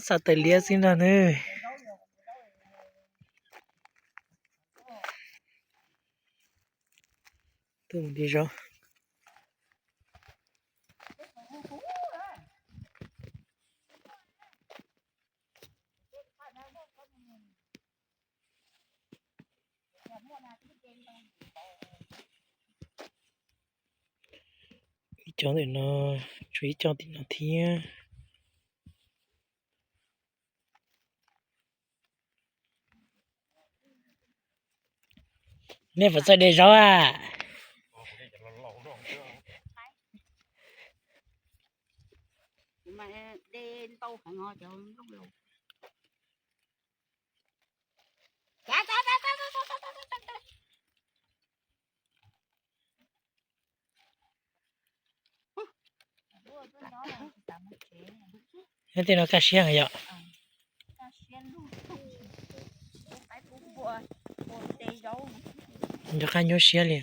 Xav tawm liab xwb ntag nws. Tuaj mus de zaub. Ib co ntawm no, tshuav ib co tim no thiab. Nej puas txawj de zaub a? Nyob tej no kaj siab heev yom. Nco qab nyuaj siab li.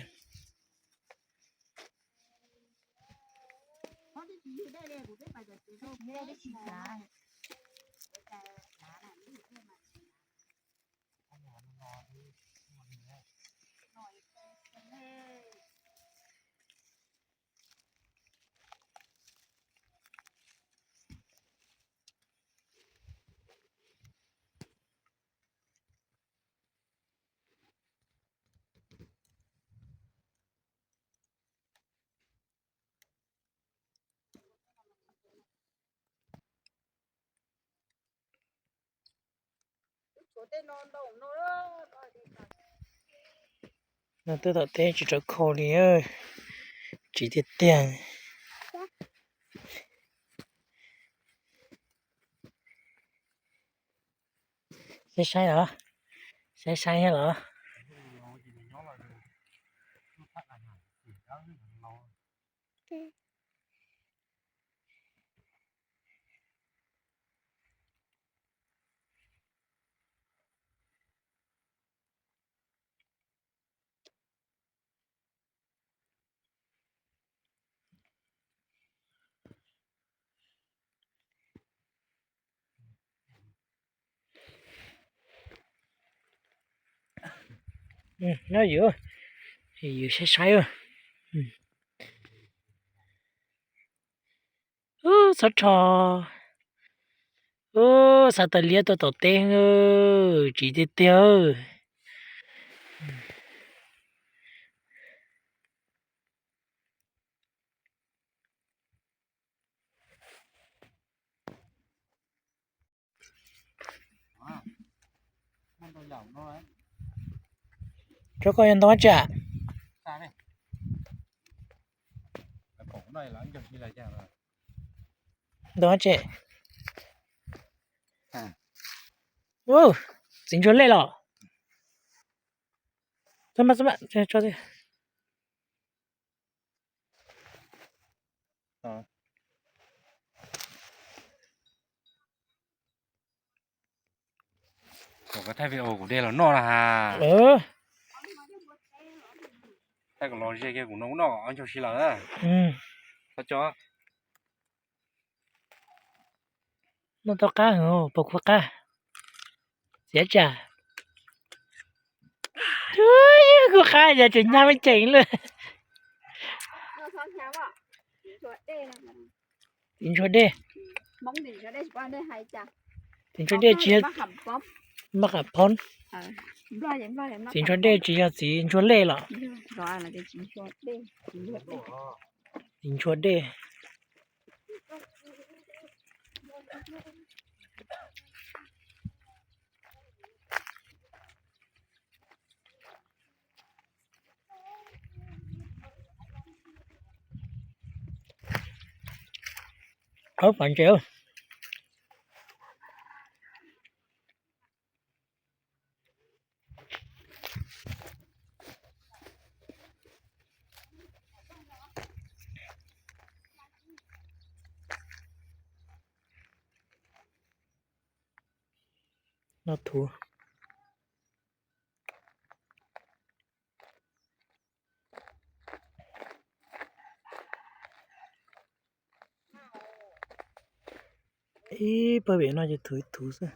No twb tom teb tsis tau kho li, tsiv tiag tiag. Saib saib los, saib saib thiab los. Nyob yus, yus saib saib. Ub, txhob rho. Ub, xav tawm liab tuaj tom teb, tsiv tiag tiag. Tsob koj yuav ntoo dab tsi? Ntoo dab tsi? Txiv ntsuag lej los? Kom koj thaij video kuv de los noj na has. Thaij kom los ze kiag kuv no ub noj ob ncag si lawm. Txhob co. Noj tau qab heev, pos khuav qab. Txiav tsam. Kuv qab yog tseem nyab me ceem lawm. Txiv ntsuag dej. Txiv ntsuag dej tsis yog maj qam phob. Txiv ntsuag dej tsis yog txiv ntsuag lej los? Txiv ntsuag dej. Qhov pas ntses. Noj thuv. Ib pawg vim no ces thuv ib thuv xwb.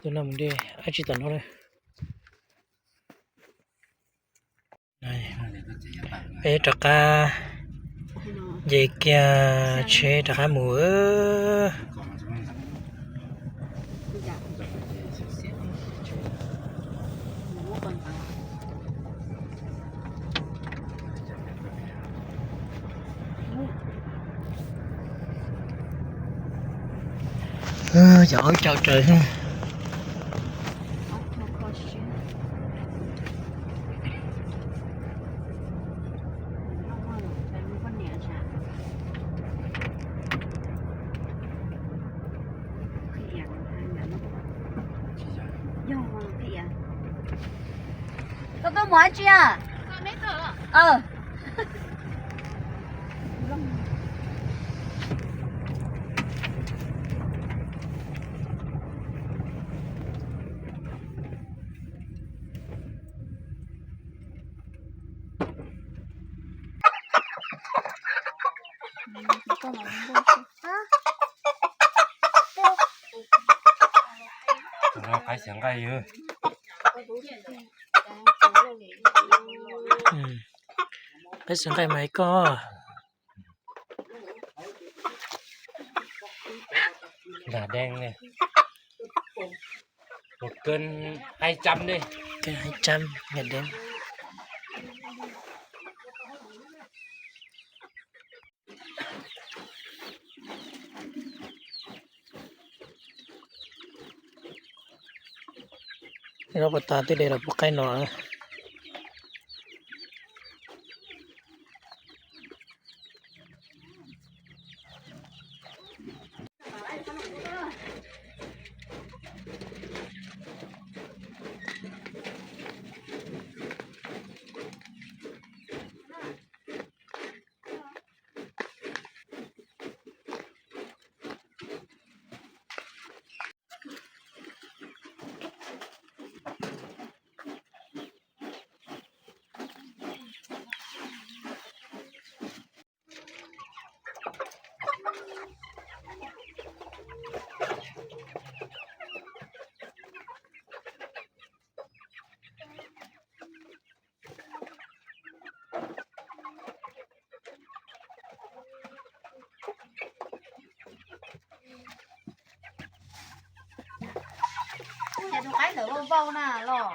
Tus no mus de dab tsi tom no. Peb rov qab nce kiag tsheb rov qab mus. Cov aub cau raws. Koj tuaj mus dab tsi a? Qaib xeev nqaij. Qaib xeev nqaij mas koj. Nag deeb ne. Một cân hai trăm đi. Cân hai trăm, nag deeb. Zaub pas tas twb de los puag qaib no. Ces tus qaib ntawd vau vau na los.